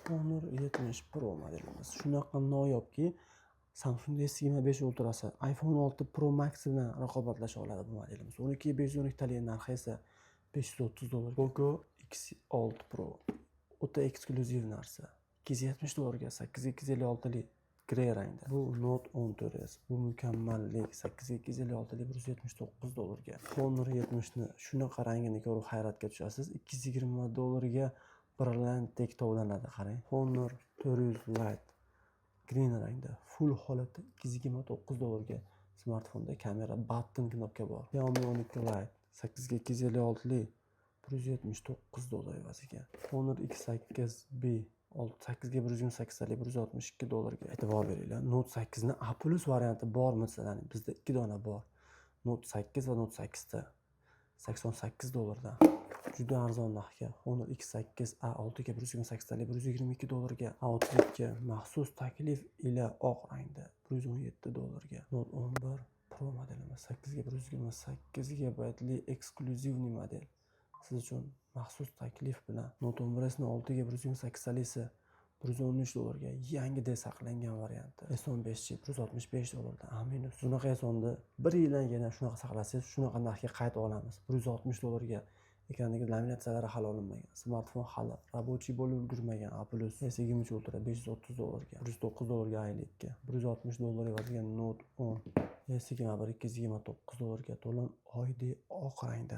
Honor 70 Pro modelimiz. Shunaqa noyobki, Samsung S25 Ultrasi, iPhone 6 Pro Max bilan raqobatlasha oladi bu modelimiz. 12 512 talik narxi esa 530 dollar. Poco X6 Pro o'ta eksklyuziv narsa. 270 dollarga 8 256lik grey rangda. Bu Note 10 4S. Bu mukammallik, 8 256lik 179 dollarga. Honor 70 ni shunaqa rangini ko'rib hayratga tushasiz. 220 dollarga brilliantdek tovlanadi, qarang. Honor 400 Lite green rangda full holatda 229 dollarga. Smartfonda kamera, button knopka bor. Xiaomi 12 Lite 8 256lik 179 dollar evaziga. Honor X8b 8 ga 128 talik 162 dollarga. E'tibor beringlar, Note 8 ni A plus varianti bormi desalar, bizda ikki dona bor. Note 8 va Note 8 ta 88 dollardan. Juda arzon narxga Honor X8 A 6 ga 128 talik 122 dollarga. A32 maxsus taklif ila oq rangda 117 dollarga. Note 11 Pro modelimiz 8 ga 128 gigabaytli эксклюзивный model. Siz uchun maxsus taklif bilan Note 11 ni 6 ga 128 talisi 113 dollarga, yangidek saqlangan varianti. S15 165 dollardan, A minus. Bunaqa S10ni bir yildan keyin ham shunaqa saqlasangiz, shunaqa narxga qayta olamiz. 160 dollarga, ekrandagi laminatsiyalari hali olinmagan. Smartfon hali рабочий bo'lib ulgurmagan, A plus. S23 Ultra 530 dollarga, 109 dollarga A52, 160 dollar evaziga Note 10. S21 229 dollarga, to'lin oydek oq rangda.